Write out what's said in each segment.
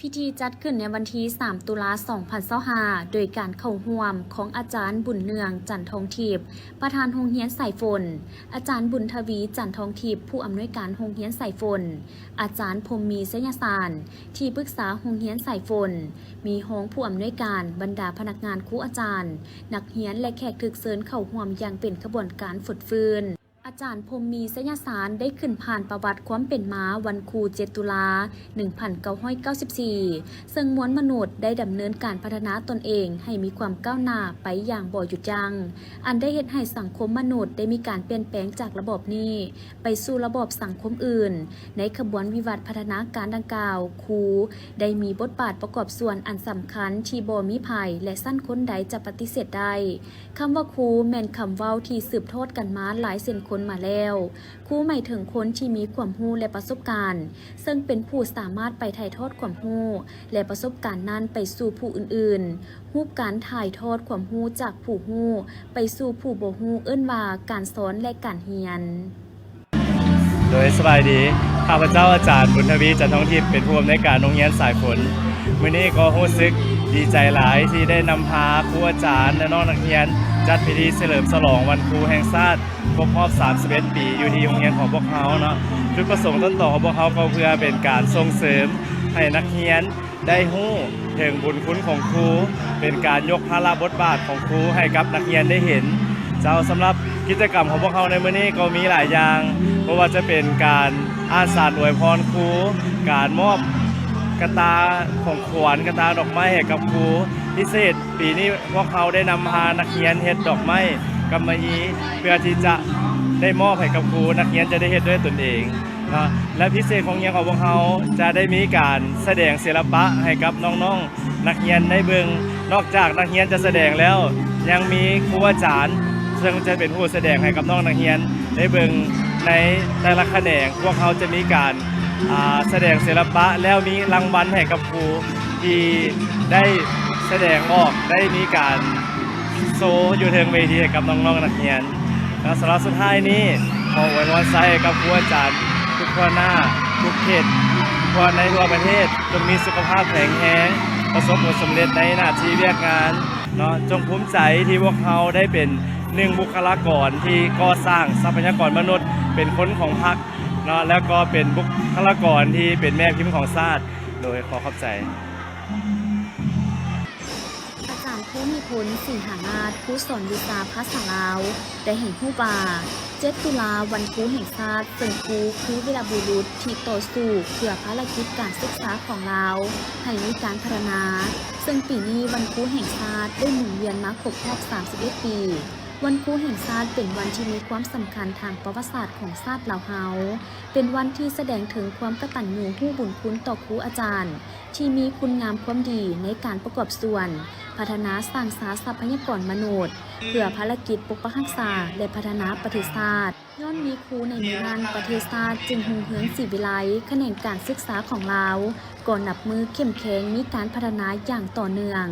ພິທີຈັດຂຶ້ນໃນວັນທີສາມ ຕຸລາ ສອງພັນຊາວຫ້າ ໂດຍການເຂົ້າຮ່ວມຂອງອາຈານບຸນເນືອງ ຈັນທອງທິບ ປະທານໂຮງຮຽນສາຍຝົນ, ອາຈານບຸນທະວີ ຈັນທອງທິບ ຜູ້ອຳນວຍການໂຮງຮຽນສາຍຝົນ, ອາຈານພົມມີ ໄຊຍະສານ ທີ່ປຶກສາໂຮງຮຽນສາຍຝົນ, ມີຮອງຜູ້ອຳນວຍການ, ບັນດາພະນັກງານ, ຄູອາຈານ, ນັກຮຽນ ແລະ ແຂກຖືກເຊີນເຂົ້າຮ່ວມຢ່າງເປັນຂະບວນການຟົດຟື້ນ. ອາຈານພົມມີ ໄຊຍະສານ ໄດ້ຂຶ້ນຜ່ານປະຫວັດຄວາມເປັນມາວັນຄູ ເຈັດ ຕຸລາ ໜຶ່ງພັນເກົ້າຮ້ອຍເກົ້າສິບສີ່ ເຊິ່ງມວນມະນຸດໄດ້ດຳເນີນການພັດທະນາຕົນເອງໃຫ້ມີຄວາມກ້າວໜ້າໄປຢ່າງບໍ່ຢຸດຢັ້ງ, ອັນໄດ້ເຮັດໃຫ້ສັງຄົມມະນຸດໄດ້ມີການປ່ຽນແປງຈາກລະບອບນີ້ໄປສູ່ລະບອບສັງຄົມອື່ນ. ໃນຂະບວນວິວັດພັດທະນາການດັ່ງກ່າວ, ຄູໄດ້ມີບົດບາດປະກອບສ່ວນອັນສຳຄັນທີ່ບໍ່ມີໃຜ ແລະ ຊັ້ນຄົນໃດຈະປະຕິເສດໄດ້. ຄຳວ່າຄູແມ່ນຄຳເວົ້າທີ່ສືບທອດກັນມາຫຼາຍເຊັ່ນຄົນມາແລ້ວ. ຄູໝາຍເຖິງຄົນທີ່ມີຄວາມຮູ້ ແລະ ປະສົບການ, ເຊິ່ງເປັນຜູ້ສາມາດໄປຖ່າຍທອດຄວາມຮູ້ ແລະ ປະສົບການນັ້ນໄປສູ່ຜູ້ອື່ນໆ. ຮູບການຖ່າຍທອດຄວາມຮູ້ຈາກຜູ້ຮູ້ໄປສູ່ຜູ້ບໍ່ຮູ້ເອີ້ນວ່າການສອນ ແລະ ການຮຽນ. ໂດຍ ສະບາຍດີ, ຂ້າພະເຈົ້າອາຈານບຸນທະວີ ຈັນທອງທິບ ເປັນຜູ້ອຳນວຍການໂຮງຮຽນສາຍຝົນ. ມື້ນີ້ກໍຮູ້ສຶກດີໃຈຫຼາຍທີ່ໄດ້ນຳພາຄູອາຈານ ແລະ ນ້ອງນັກຮຽນ ຈັດພິທີສະເຫຼີມສະຫຼອງວັນຄູແຫ່ງຊາດ ຄົບຮອບສາມສິບເອັດປີ ຢູ່ທີ່ໂຮງຮຽນຂອງພວກເຮົາເນາະ. ຈຸດປະສົງຕົ້ນຕໍຂອງພວກເຮົາກໍເພື່ອເປັນການສົ່ງເສີມໃຫ້ນັກຮຽນ ໄດ້ຮູ້ເຖິງບຸນຄຸນຂອງຄູ, ເປັນການຍົກພາລະບົດບາດຂອງຄູໃຫ້ກັບນັກຮຽນໄດ້ເຫັນ. ເຈົ້າ, ສຳລັບກິດຈະກຳຂອງພວກເຮົາໃນມື້ນີ້ກໍມີຫຼາຍຢ່າງ, ບໍ່ວ່າຈະເປັນການອ່ານສານອວຍພອນຄູ, ການມອບກະຕ່າຂອງຂວັນ, ກະຕ່າດອກໄມ້ໃຫ້ກັບຄູ. ພິເສດປີນີ້ພວກເຮົາໄດ້ນຳພານັກຮຽນເຮັດດອກໄມ້ກຳມະຮີ ເພື່ອທີ່ຈະໄດ້ມອບໃຫ້ກັບຄູ, ນັກຮຽນຈະໄດ້ເຮັດດ້ວຍຕົນເອງ. ເນາະ ແລະ ພິເສດຂອງຮຽນຂອງພວກເຮົາຈະໄດ້ມີການສະແດງສິລະປະໃຫ້ກັບນ້ອງໆນັກຮຽນໄດ້ເບິ່ງ. ນອກຈາກນັກຮຽນຈະສະແດງແລ້ວ ຍັງມີຄູອາຈານ ເຊິ່ງຈະເປັນຜູ້ສະແດງໃຫ້ກັບນ້ອງນັກຮຽນໄດ້ເບິ່ງໃນແຕ່ລະຂະແໜງ. ພວກເຮົາຈະມີການ ອ່າ ສະແດງສິລະປະ ແລ້ວມີລາງວັນໃຫ້ກັບຄູທີ່ໄດ້ສະແດງອອກ, ໄດ້ມີການ ໂຊຢູ່ເທິງເວທີໃຫ້ກັບນ້ອງໆນັກຮຽນ. ແລະ ສຳລັບສຸດທ້າຍນີ້ ຂໍອວຍພອນໄຊໃຫ້ກັບຄູອາຈານທຸກທົ່ວໜ້າ, ທຸກເຂດ, ທົ່ວໃນທົ່ວປະເທດ, ຈົ່ງມີສຸຂະພາບແຂງແຮງ, ປະສົບຜົນສຳເລັດໃນໜ້າທີ່ວຽກງານເນາະ. ຈົ່ງພູມໃຈທີ່ພວກເຮົາໄດ້ເປັນໜຶ່ງບຸກຄະລາກອນທີ່ກໍ່ສ້າງຊັບພະຍາກອນມະນຸດ, ເປັນຄົນຂອງພັກເນາະ, ແລ້ວກໍເປັນບຸກຄະລາກອນທີ່ເປັນແມ່ພິມຂອງຊາດ. ໂດຍ ຂໍຂອບໃຈ. ອາຈານພູມິພົນ ສິງຫາມາດ ຄູສອນວິຊາພາສາລາວ ໄດ້ໃຫ້ຮູ້ວ່າ ເຈັດ ຕຸລາ ວັນຄູແຫ່ງຊາດ, ເຊິ່ງຄູຄືວີລະບຸລຸດທີ່ຕໍ່ສູ້ເພື່ອພາລະກິດການສຶກສາຂອງລາວໃຫ້ມີການພັດທະນາ, ເຊິ່ງປີນີ້ວັນຄູແຫ່ງຊາດໄດ້ໝູນວຽນມາຄົບຮອບສາມສິບເອັດປີ. ວັນຄູແຫ່ງຊາດເປັນວັນທີ່ມີຄວາມສຳຄັນທາງປະຫວັດສາດຂອງຊາດລາວເຮົາ, ເປັນວັນທີ່ສະແດງເຖິງຄວາມກະຕັນຍູຮູ້ບຸນຄຸນຕໍ່ຄູອາຈານ ທີ່ມີຄຸນງາມຄວາມດີໃນການປະກອບສ່ວນພັດທະນາສ້າງສາຊັບພະຍາກອນມະນຸດ ເພື່ອພາລະກິດປົກປັກຮັກສາ ແລະ ພັດທະນາປະເທດຊາດ. ຍ້ອນມີຄູໃນມື້ນັ້ນ, ປະເທດຊາດຈຶ່ງຮຸ່ງເຮືອງສີວິໄລ, ຂະແໜງການສຶກສາຂອງລາວກໍນັບມື້ເຂັ້ມແຂງ, ມີການພັດທະນາຢ່າງຕໍ່ເນື່ອງ.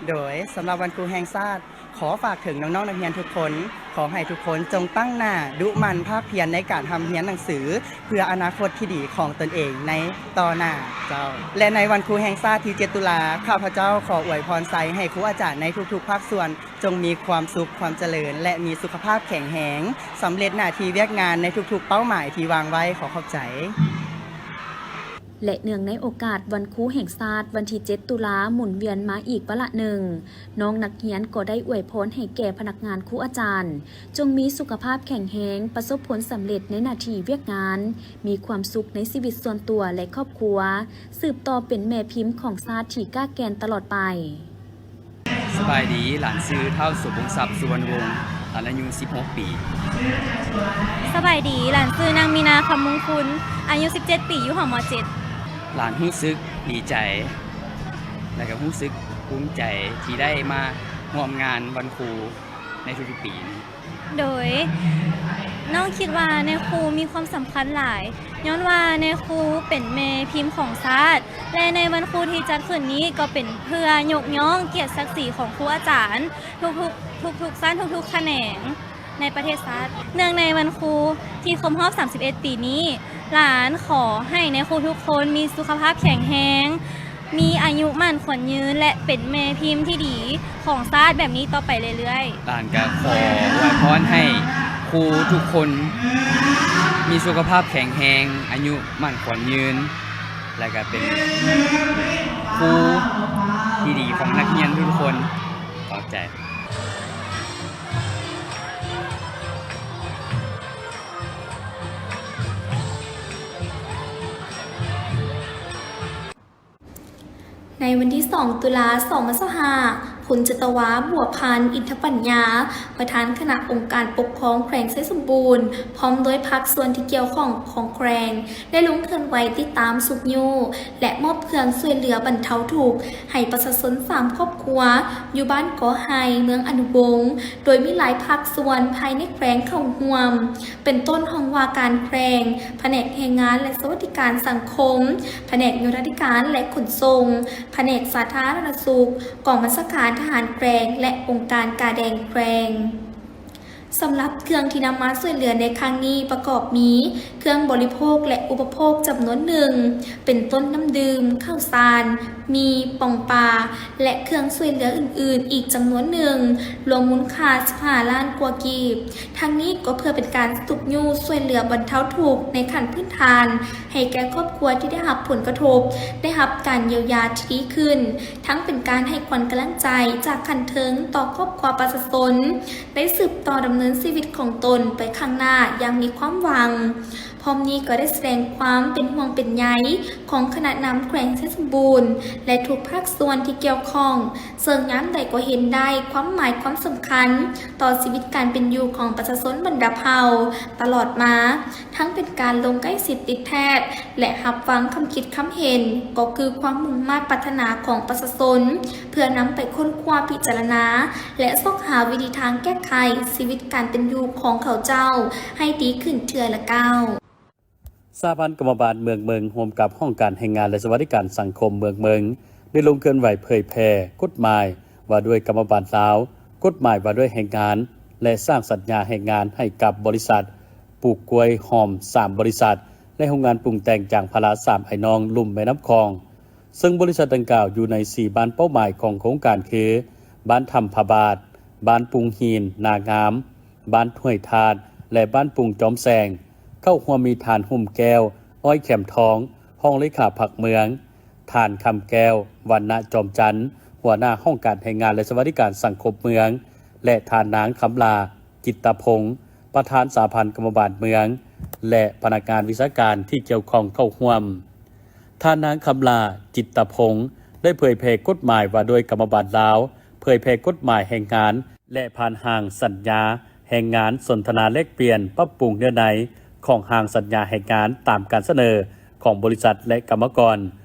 ໂດຍ ສຳລັບວັນຄູແຫ່ງຊາດ, ຂໍຝາກເຖິງນ້ອງໆນັກຮຽນທຸກຄົນ, ຂໍໃຫ້ທຸກຄົນຈົ່ງຕັ້ງໜ້າ, ດຸໝັ່ນພາກພຽນໃນການຮ່ຳຮຽນໜັງສື ເພື່ອອະນາຄົດທີ່ດີຂອງຕົນເອງໃນຕໍ່ໜ້າເຈົ້າ. ແລະ ໃນວັນຄູແຫ່ງຊາດທີເຈັດ ຕຸລາ, ຂ້າພະເຈົ້າຂໍອວຍພອນໄຊໃຫ້ຄູອາຈານໃນທຸກໆພາກສ່ວນ ຈົ່ງມີຄວາມສຸກ, ຄວາມຈະເລີນ ແລະ ມີສຸຂະພາບແຂງແຮງ, ສຳເລັດໜ້າທີ່ວຽກງານໃນທຸກໆເປົ້າໝາຍທີ່ວາງໄວ້. ຂໍຂອບໃຈ. ແລະ ເນື່ອງໃນໂອກາດວັນຄູແຫ່ງຊາດ ວັນທີເຈັດ ຕຸລາ ໝູນວຽນມາອີກວາລະໜຶ່ງ, ນ້ອງນັກຮຽນກໍໄດ້ອວຍພອນໃຫ້ແກ່ພະນັກງານຄູອາຈານ ຈົ່ງມີສຸຂະພາບແຂງແຮງ, ປະສົບຜົນສຳເລັດໃນໜ້າທີ່ວຽກງານ, ມີຄວາມສຸກໃນຊີວິດສ່ວນຕົວ ແລະ ຄອບຄົວ, ສືບຕໍ່ເປັນແມ່ພິມຂອງຊາດທີ່ກ້າແກ່ນຕະຫຼອດໄປ. ສະບາຍດີ, ຫຼານຊື່ທ້າວ ສົມວົງຊັບ ສຸວັນວົງ, ຫຼານອາຍຸສິບຫົກປີ. ສະບາຍດີ, ຫຼານຊື່ນາງ ມີນາ ຄຳມຸງຄຸນ, ອາຍຸສິບເຈັດປີ, ຢູ່ຫ້ອງ ມ.ເຈັດ. ຫຼານຮູ້ສຶກດີໃຈ ແລະ ກໍຮູ້ສຶກພູມໃຈທີ່ໄດ້ມາຮ່ວມງານວັນຄູໃນທຸກໆປີນີ້. ໂດຍ ນ້ອງຄິດວ່ານາຍຄູມີຄວາມສຳຄັນຫຼາຍ, ຍ້ອນວ່ານາຍຄູເປັນແມ່ພິມຂອງຊາດ ແລະ ໃນວັນຄູທີ່ຈັດຂຶ້ນນີ້ກໍເປັນເພື່ອຍົກຍ້ອງກຽດສັກສີຂອງຄູອາຈານທຸກໆ ທຸກໆຊັ້ນ ທຸກໆຂະແໜງ. ໃນປະເທດຊາດ. ເນື່ອງໃນວັນຄູທີ່ຄົບຮອບສາມສິບເອັດປີນີ້, ຫຼານຂໍໃຫ້ນາຍຄູທຸກຄົນມີສຸຂະພາບແຂງແຮງ, ມີອາຍຸໝັ້ນຂວັນຍືນ ແລະ ເປັນແມ່ພິມທີ່ດີຂອງຊາດແບບນີ້ຕໍ່ໄປເລື້ອຍໆ. ຫຼານກໍຂໍອວຍພອນໃຫ້ຄູທຸກຄົນມີສຸຂະພາບແຂງແຮງ, ອາຍຸໝັ້ນຂວັນຍືນ ແລະ ກໍເປັນຄູທີ່ດີຂອງນັກຮຽນທຸກໆຄົນ. ຂອບໃຈ. ໃນວັນທີສອງ ຕຸລາ ສອງພັນຊາວຫ້າ, ຄຸນ ຈັດຕະວາ ບົວພັນ ອິນທະປັນຍາ, ປະທານຄະນະອົງການປົກຄອງແຂວງໄຊສົມບູນ ພ້ອມດ້ວຍພາກສ່ວນທີ່ກ່ຽວຂ້ອງຂອງແຂວງ ໄດ້ລົງເຄື່ອນໄຫວຕິດຕາມຊຸກຍູ້ ແລະ ມອບເຄື່ອງຊ່ວຍເຫຼືອບັນເທົາທຸກໃຫ້ປະຊາຊົນສາມຄອບຄົວ ຢູ່ບ້ານກໍໄຮ ເມືອງອະນຸວົງ ໂດຍມີຫຼາຍພາກສ່ວນພາຍໃນແຂວງເຂົ້າຮ່ວມ, ເປັນຕົ້ນຫ້ອງວ່າການແຂວງ, ພະແນກແຮງງານ ແລະ ສະຫວັດດີການສັງຄົມ, ພະແນກໂຍທາທິການ ແລະ ຂົນສົ່ງ, ພະແນກສາທາລະນະສຸກ, ກອງບັນຊາການທະຫານແຂວງ ແລະ ອົງການກາແດງແຂວງ. ສຳລັບເຄື່ອງທີ່ນຳມາຊ່ວຍເຫຼືອໃນຄັ້ງນີ້ປະກອບມີ ເຄື່ອງບໍລິໂພກ ແລະ ອຸປະໂພກຈຳນວນໜຶ່ງ ເປັນຕົ້ນນ້ຳດື່ມ, ເຂົ້າສານ, ໝີ່, ປອງປາ ແລະ ເຄື່ອງຊ່ວຍເຫຼືອອື່ນໆອີກຈຳນວນໜຶ່ງ, ລວມມູນຄ່າສິບຫ້າລ້ານກວ່າກີບ. ທັງນີ້ກໍເພື່ອເປັນການຊຸກຍູ້ຊ່ວຍເຫຼືອບັນເທົາທຸກໃນຂັ້ນພື້ນຖານ ໃຫ້ແກ່ຄອບຄົວທີ່ໄດ້ຮັບຜົນກະທົບ ໄດ້ຮັບການຢຽວຢາທີ່ດີຂຶ້ນ, ທັງເປັນການໃຫ້ຂວັນກຳລັງໃຈຈາກຂັ້ນເທິງຕໍ່ຄອບຄົວປະຊາຊົນ ໄດ້ສືບຕໍ່ດຳເນີນຊີວິດຂອງຕົນໄປຂ້າງໜ້າຢ່າງມີຄວາມຫວັງ. ພ້ອມນີ້ກໍໄດ້ສະແດງຄວາມເປັນຫ່ວງເປັນໃຍຂອງຄະນະນຳແຂວງໄຊສົມບູນ ແລະ ທຸກພາກສ່ວນທີ່ກ່ຽວຂ້ອງ, ເຊິ່ງຍາມໃດກໍເຫັນໄດ້ຄວາມໝາຍຄວາມສຳຄັນຕໍ່ຊີວິດການເປັນຢູ່ຂອງປະຊາຊົນບັນດາເຜົ່າຕະຫຼອດມາ, ທັງເປັນການລົງໃກ້ຊິດຕິດແທດ ແລະ ຮັບຟັງຄຳຄິດຄຳເຫັນ, ກໍຄືຄວາມມຸ່ງມາດປາດຖະໜາຂອງປະຊາຊົນ ເພື່ອນຳໄປຄົ້ນຄວ້າພິຈາລະນາ ແລະ ຊອກຫາວິທີທາງແກ້ໄຂຊີວິດການເປັນຢູ່ຂອງເຂົາເຈົ້າໃຫ້ດີຂຶ້ນເທື່ອລະກ້າວ. ສະຫະພັນກຳມະບານເມືອງເມິງ ຮ່ວມກັບຫ້ອງການແຮງງານ ແລະ ສະຫວັດດີການສັງຄົມເມືອງເມິງ ໄດ້ລົງເຄື່ອນໄຫວເຜີຍແຜ່ກົດໝາຍວ່າດ້ວຍກຳມະບານລາວ, ກົດໝາຍວ່າດ້ວຍແຮງງານ ແລະ ສ້າງສັນຍາແຮງງານໃຫ້ກັບບໍລິສັດປູກກ້ວຍຫອມສາມບໍລິສັດ ແລະ ໂຮງງານປຸງແຕ່ງຢາງພາລາສາມອ້າຍນ້ອງລຸ່ມແມ່ນ້ຳຂອງ. ເຊິ່ງບໍລິສັດດັ່ງກ່າວຢູ່ໃນສີ່ບ້ານເປົ້າໝາຍຂອງໂຄງການຄື ບ້ານຖ້ຳພະບາດ, ບ້ານປຸງຫີນນາງາມ, ບ້ານຫ້ວຍທາດ ແລະ ບ້ານປຸງຈອມແສງ. ເຂົ້າຮ່ວມມີທ່ານ ຫຸ້ມແກ້ວ ອ້ອຍແຂມທອງ ຮອງເລຂາພັກເມືອງ, ທ່ານ ຄຳແກ້ວ ວັນນະຈອມຈັນ ຫົວໜ້າຫ້ອງການແຮງງານ ແລະ ສະຫວັດດີການສັງຄົມເມືອງ ແລະ ທ່ານນາງ ຄຳຫຼາ ຈິດຕະພົງ ປະທານສະຫະພັນກຳມະບານເມືອງ ແລະ ພະນັກງານວິຊາການທີ່ກ່ຽວຂ້ອງເຂົ້າຮ່ວມ. ທ່ານນາງ ຄຳຫຼາ ຈິດຕະພົງ ໄດ້ເຜີຍແຜ່ກົດໝາຍວ່າດ້ວຍກຳມະບານລາວ, ເຜີຍແຜ່ກົດໝາຍແຮງງານ ແລະ ຜ່ານຮ່າງສັນຍາແຮງງານ ສົນທະນາແລກປ່ຽນປັບປຸງເນື້ອໃນຂອງຮ່າງສັນຍາແຮງງານຕາມການສະເໜີຂອງບໍລິສັດ ແລະ ກຳມະກອນ,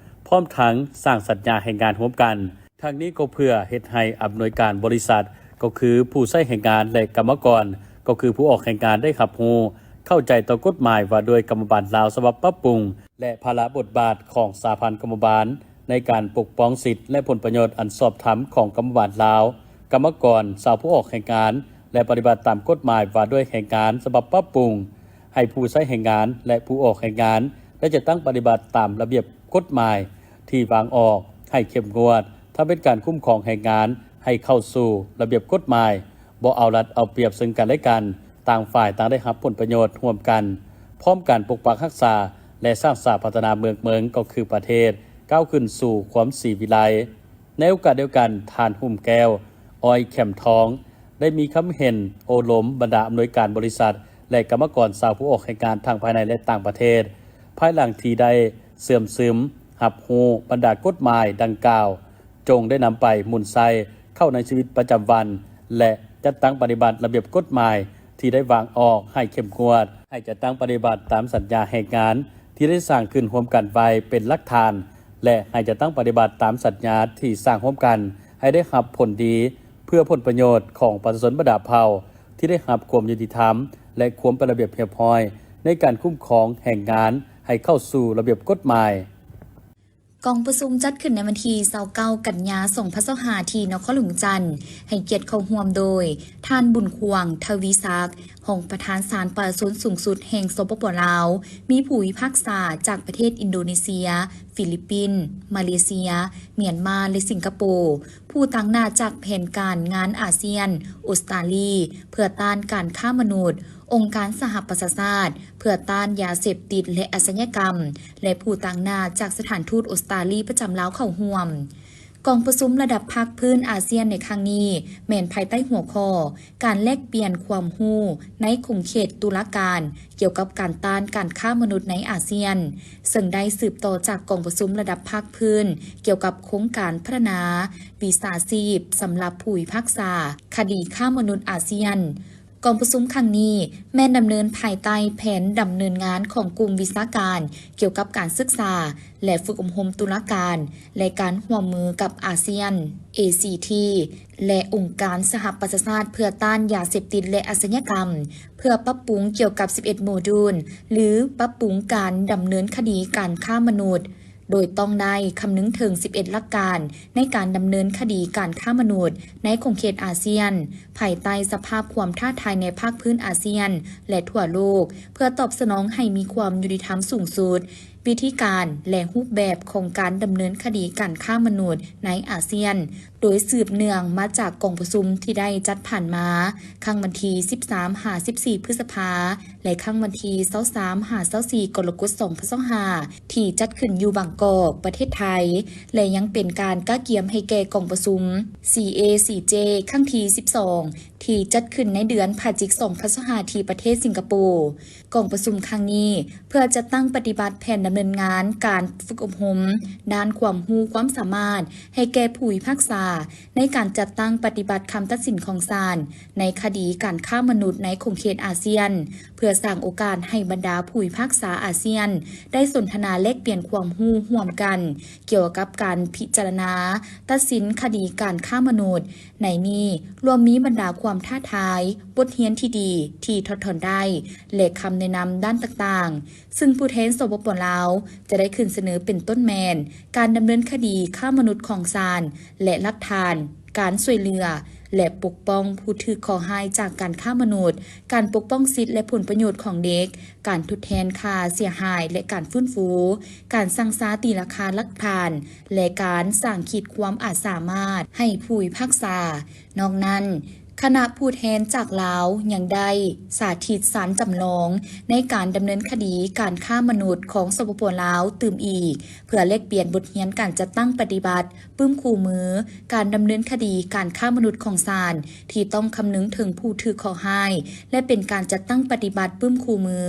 ພ້ອມທັງສ້າງສັນຍາແຮງງານຮ່ວມກັນ. ທັງນີ້ກໍເພື່ອເຮັດໃຫ້ອຳນວຍການບໍລິສັດ ກໍຄືຜູ້ໃຊ້ແຮງງານ ແລະ ກຳມະກອນ ກໍຄືຜູ້ອອກແຮງງານ ໄດ້ຮັບຮູ້ເຂົ້າໃຈຕໍ່ກົດໝາຍວ່າດ້ວຍກຳມະບານລາວສະບັບປັບປຸງ ແລະ ພາລະບົດບາດຂອງສະຫະພັນກຳມະບານໃນການປົກປ້ອງສິດ ແລະ ຜົນປະໂຫຍດອັນຊອບທຳຂອງກຳມະບານລາວ, ກຳມະກອນ, ຊາວຜູ້ອອກແຮງງານ ແລະ ປະຕິບັດຕາມກົດໝາຍວ່າດ້ວຍແຮງງານສະບັບປັບປຸງ, ໃຫ້ຜູ້ໃຊ້ແຮງງານ ແລະ ຜູ້ອອກແຮງງານໄດ້ຈັດຕັ້ງປະຕິບັດຕາມລະບຽບກົດໝາຍທີ່ວາງອອກໃຫ້ເຂັ້ມງວດ, ທຳເປັນການຄຸ້ມຄອງແຮງງານໃຫ້ເຂົ້າສູ່ລະບຽບກົດໝາຍ, ບໍ່ເອົາລັດເອົາປຽບເຊິ່ງກັນແລະກັນ, ຕ່າງຝ່າຍຕ່າງໄດ້ຮັບຜົນປະໂຫຍດຮ່ວມກັນ, ພ້ອມການປົກປັກຮັກສາ ແລະ ສ້າງສາພັດທະນາເມືອງເມິງ ກໍຄືປະເທດ ກ້າວຂຶ້ນສູ່ຄວາມສີວິໄລ. ໃນໂອກາດດຽວກັນ, ທ່ານ ຫຸ້ມແກ້ວ ອ້ອຍແຂມທອງ ໄດ້ມີຄຳເຫັນໂອ້ລົມບັນດາອຳນວຍການບໍລິສັດ ແລະ ກຳມະກອນຊາວຜູ້ອອກແຮງງານທັງພາຍໃນ ແລະ ຕ່າງປະເທດ, ພາຍຫຼັງທີ່ໄດ້ເຊື່ອມຊຶມຮັບຮູ້ບັນດາກົດໝາຍດັ່ງກ່າວ, ຈົ່ງໄດ້ນຳໄປໝູນໃຊ້ເຂົ້າໃນຊີວິດປະຈຳວັນ ແລະ ຈັດຕັ້ງປະຕິບັດລະບຽບກົດໝາຍທີ່ໄດ້ວາງອອກໃຫ້ເຂັ້ມງວດ, ໃຫ້ຈັດຕັ້ງປະຕິບັດຕາມສັນຍາແຮງງານທີ່ໄດ້ສ້າງຂຶ້ນຮ່ວມກັນໄວ້ເປັນຫຼັກຖານ ແລະ ໃຫ້ຈັດຕັ້ງປະຕິບັດຕາມສັນຍາທີ່ສ້າງຮ່ວມກັນໃຫ້ໄດ້ຮັບຜົນດີ ເພື່ອຜົນປະໂຫຍດຂອງປະຊາຊົນບັນດາເຜົ່າທີ່ໄດ້ຮັບຄວາມຍຸຕິທຳ ແລະ ຄວາມເປັນລະບຽບຮຽບຮ້ອຍໃນການຄຸ້ມຄອງແຮງງານໃຫ້ເຂົ້າສູ່ລະບຽບກົດໝາຍ. ກອງປະຊຸມຈັດຂຶ້ນໃນວັນທີຊາວເກົ້າ ກັນຍາ ສອງພັນຊາວຫ້າ ທີ່ນະຄອນຫຼວງວຽງຈັນ, ໃຫ້ກຽດເຂົ້າຮ່ວມໂດຍ ທ່ານ ບຸນຄວາງ ທະວີສັກ, ຮອງປະທານສານປະຊາຊົນສູງສຸດແຫ່ງ ສປປ ລາວ, ມີຜູ້ພິພາກສາຈາກປະເທດອິນໂດເນເຊຍ, ຟີລິບປິນ, ມາເລເຊຍ, ມຽນມາ ແລະ ສິງກະໂປ, ຜູ້ຕາງໜ້າຈາກແຜນການງານອາຊຽນ, ອົດສະຕາລີ ເພື່ອຕ້ານການຄ້າມະນຸດ, ອົງການສະຫະປະຊາຊາດ ເພື່ອຕ້ານຢາເສບຕິດ ແລະ ອາຊະຍາກຳ ແລະ ຜູ້ຕາງໜ້າຈາກສະຖານທູດອົດສະຕາລີປະຈຳລາວເຂົ້າຮ່ວມ. ກອງປະຊຸມລະດັບພາກພື້ນອາຊຽນໃນຄັ້ງນີ້ ແມ່ນພາຍໃຕ້ຫົວຂໍ້ ການແລກປ່ຽນຄວາມຮູ້ໃນຂົງເຂດຕຸລາການ ກ່ຽວກັບການຕ້ານການຄ້າມະນຸດໃນອາຊຽນ, ເຊິ່ງໄດ້ສືບຕໍ່ຈາກກອງປະຊຸມລະດັບພາກພື້ນ ກ່ຽວກັບໂຄງການພັດທະນາວິຊາຊີບສຳລັບຜູ້ພິພາກສາຄະດີຄ້າມະນຸດອາຊຽນ. ກອງປະຊຸມຄັ້ງນີ້ແມ່ນດຳເນີນພາຍໃຕ້ແຜນດຳເນີນງານຂອງກຸ່ມວິຊາການກ່ຽວກັບການສຶກສາ ແລະ ຝຶກອົບຮົມຕຸລາການ ແລະ ການຮ່ວມມືກັບອາຊຽນ, ເອຊີທີ ແລະ ອົງການສະຫະປະຊາຊາດເພື່ອຕ້ານຢາເສບຕິດ ແລະ ອາຊະຍາກຳ, ເພື່ອປັບປຸງກ່ຽວກັບສິບເອັດໂມດູນ ຫຼື ປັບປຸງການດຳເນີນຄະດີການຄ້າມະນຸດ. ໂດຍຕ້ອງໄດ້ຄຳນຶງເຖິງສິບເອັດຫຼັກການໃນການດຳເນີນຄະດີການຄ້າມະນຸດໃນຂົງເຂດອາຊຽນ, ພາຍໃຕ້ສະພາບຄວາມທ້າທາຍໃນພາກພື້ນອາຊຽນ ແລະ ທົ່ວໂລກ, ເພື່ອຕອບສະໜອງໃຫ້ມີຄວາມຍຸຕິທຳສູງສຸດ, ວິທີການ ແລະ ຮູບແບບຂອງການດຳເນີນຄະດີການຄ້າມະນຸດໃນອາຊຽນ, ໂດຍສືບເນື່ອງມາຈາກກອງປະຊຸມທີ່ໄດ້ຈັດຜ່ານມາ, ຄັ້ງວັນທີສິບສາມຫາສິບສີ່ ພຶດສະພາ ແລະ ຄັ້ງວັນທີຊາວສາມຫາຊາວສີ່ ກໍລະກົດ ສອງພັນຊາວຫ້າ ທີ່ຈັດຂຶ້ນຢູ່ບາງກອກ, ປະເທດໄທ ແລະ ຍັງເປັນການກະກຽມໃຫ້ແກ່ກອງປະຊຸມ ຊີເອຊີເຈ ຄັ້ງທີສິບສອງ ທີ່ຈັດຂຶ້ນໃນເດືອນພະຈິກ ສອງພັນຊາວຫ້າ ທີ່ປະເທດສິງກະໂປ. ກອງປະຊຸມຄັ້ງນີ້ ເພື່ອຈັດຕັ້ງປະຕິບັດແຜນດຳເນີນງານການຝຶກອົບຮົມດ້ານຄວາມຮູ້ຄວາມສາມາດໃຫ້ແກ່ຜູ້ພິພາກສາ ໃນການຈັດຕັ້ງປະຕິບັດຄຳຕັດສິນຂອງສານໃນຄະດີການຄ້າມະນຸດໃນຂົງເຂດອາຊຽນ, ເພື່ອສ້າງໂອກາດໃຫ້ບັນດາຜູ້ພິພາກສາອາຊຽນໄດ້ສົນທະນາແລກປ່ຽນຄວາມຮູ້ຮ່ວມກັນ ກ່ຽວກັບການພິຈາລະນາຕັດສິນຄະດີການຄ້າມະນຸດ. ໃນນີ້ລວມມີບັນດາຄວາມທ້າທາຍ, ບົດຮຽນທີ່ດີທີ່ຖອດຖອນໄດ້ ແລະ ຄຳແນະນຳດ້ານຕ່າງໆ, ຊຶ່ງຜູ້ແທນ ສປປ ລາວ ຈະໄດ້ຂຶ້ນສະເໜີເປັນຕົ້ນແມ່ນ ການດຳເນີນຄະດີຄ້າມະນຸດຂອງສານ ແລະ ຫຼັກຖານ, ການຊ່ວຍເຫຼືອ ແລະ ປົກປ້ອງຜູ້ຖືກເຄາະຮ້າຍຈາກການຄ້າມະນຸດ, ການປົກປ້ອງສິດ ແລະ ຜົນປະໂຫຍດຂອງເດັກ, ການທົດແທນຄ່າເສຍຫາຍ ແລະ ການຟື້ນຟູ, ການສັ່ງຊາຕີລາຄາຫຼັກຖານ ແລະ ການສ້າງຂີດຄວາມອາດສາມາດໃຫ້ຜູ້ພິພາກສາ. ນອກນັ້ນ, ຄະນະຜູ້ແທນຈາກລາວຍັງໄດ້ສາທິດສານຈຳລອງໃນການດຳເນີນຄະດີການຄ້າມະນຸດຂອງ ສປປ ລາວ ຕື່ມອີກ, ເພື່ອແລກປ່ຽນບົດຮຽນການຈັດຕັ້ງປະຕິບັດ ປຶ້ມຄູ່ມືການດຳເນີນຄະດີການຄ້າມະນຸດຂອງສານ ທີ່ຕ້ອງຄຳນຶງເຖິງຜູ້ຖືກເຄາະຮ້າຍ ແລະ ເປັນການຈັດຕັ້ງປະຕິບັດປຶ້ມຄູ່ມື